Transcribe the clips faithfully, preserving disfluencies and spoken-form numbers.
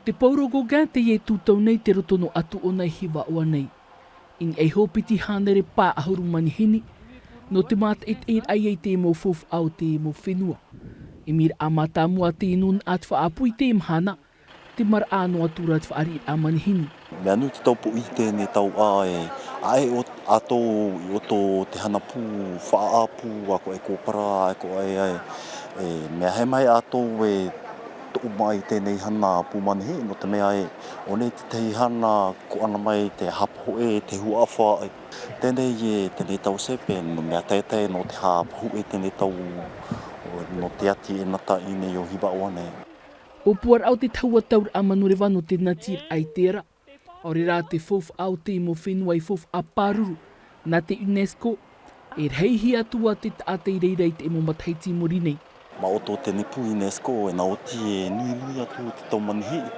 Te Pauro Gauguin teie e tūtau nei te roto nō Atuʻona i Hivaʻoa nei. I niʻa iho piti hānere pae ʻahuru manihini, nō te mātaʻitaʻiraʻa i te mau faufaʻa o te mau fenua. E mea mātāmua te nūnaʻa te faʻaʻapu i te mahana, te maraʻa noa atu ra te fāriʻiraʻa manihini. Mea nui te taupōʻī i teie tau ʻā e, ʻaʻe ʻo, ʻātou i ʻoto te hana pū faʻaʻapu, ʻaʻe kōpara, ʻaʻe, ʻaʻe, e, mea hē mai ʻātou e toʻo mai teie hana pū manihiʻi, nō te mea e, ʻo nei te tahi hana ko ana mai te haʻapaʻo e te huaʻafa. Teie e, teie tau sepe, nō mea taetae nō te haʻapaʻo e teie tau, nō te ati e nata i nei o Hivaʻoa nei. ʻO Puaraʻa o te tahua tauraʻa manureva nō te natiraʻa i te ra. ʻAore rā te faufaʻa o te mau fenua i faufaʻa pāruru, nā te UNESCO, e rahi atu ā te taʻata i reira i te mau matahiti i muri nei. Mā ʻoto teie pū UNESCO, e nā ʻō atu e nui, nui atu te tau manihiʻi.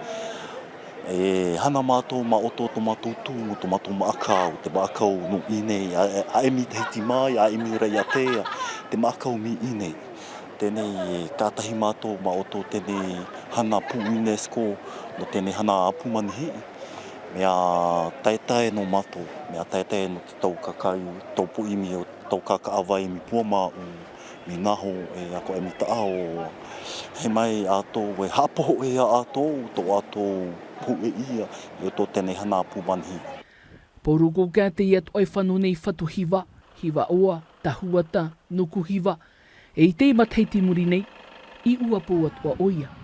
E hana mātou mā ʻoto tō mātou tū, tō mātou maʻakau, te maʻakau nō ʻīnei, ʻaʻe, ʻaʻe mai Tahiti mai, ʻaʻe mai Raʻiātea, te maʻakau mai ʻīnei. Teie e kātahi mātou mā ʻoto teie hana pū UNESCO, nō teie hana pū manihiʻi. Mea taetae nō mātou, mea taetae nō te tau kakai, taupōʻī mai o te tau kakaʻa vai mai Puamaʻu, mai Naho, e ʻaʻe mai Taʻaoa. Hē mai ʻātou e haʻapaʻo e ʻātou, tō ʻātou pūʻeʻia, i ʻoto teie hana pū manihiʻi. Pauro Gauguin teie atoʻa e fano nei Fatu Hiva, Hivaʻoa, Tahuata, Nuku Hiva, e i te matahiti i muri nei, i ʻuapō atoʻa ʻoia.